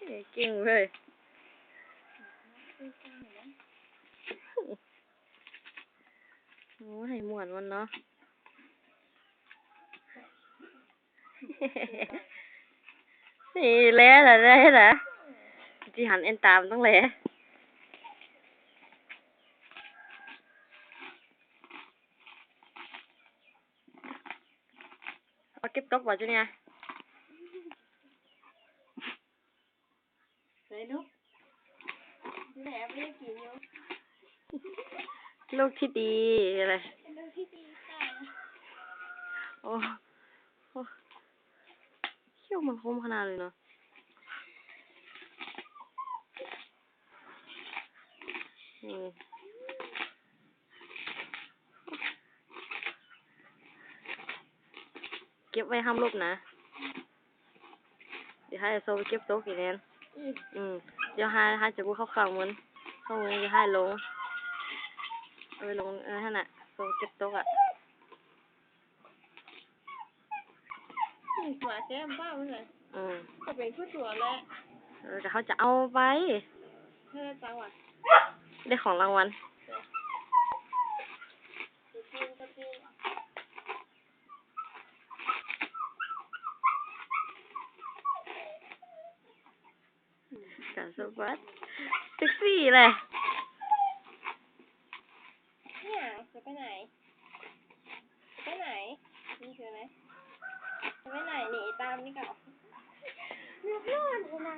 ເກັ່ງເວີຍ. ໂອ້ຍ ມ່ວນມັນເນາະ. ນີ້ແຫຼະ ແຫຼະ ແຫຼະ ຊິຫັນເອັນຕາມຕ້ອງແຫຼະ. ເອົາເກັບຕົກບໍ່ ຈູເນຍ? ໃສ່ລູກ ແມ່ບໍ່ໄດ້ກິນຢູ່. ລູກທີ່ດີເລີຍ ເປັນລູກທີ່ດີຄ່ະ. ໂອ້ ໂອ້ ຂຽວມັນຄົມຂະໜາດເລີຍເນາະ. ນີ້ ເກັບໄວ້ຫ້າມລົບນະ. ດຽວໃຫ້ໂຊໄປເກັບຕົກອີກແນ່ນ. ອືມ ດຽວໃຫ້ ໃຫ້ຈະບຸເຂົ້າຂ້າງມັນ ຂ້າງມັນດຽວໃຫ້ລົງ ເອົາໄວ້ລົງ ເອີ ຫັ້ນນະ ໂຊເກັບຕົກອະ. ອືມ ຕົວແຊມບ້າເລີຍ. ອືມ ກໍເປັນຜູ້ຕົວແຫຼະ. ເອີ ແຕ່ເຮົາຈະເອົາໄປ ເຮັດຈັ່ງວະ ໄດ້ຂອງລາງວັນ. ການສະບັດ ເຊັກຊີ້ແຫຼະ. ນີ້ຫຍັງ? ຈະໄປໃຫນ? ຈະໄປໃຫນ? ນີ້ຄືໄຫນ? ຈະໄປໃຫນ? ໜີຕາມນີ້ກໍ ເລືອກຮ້ອນພຸ້ນນະ.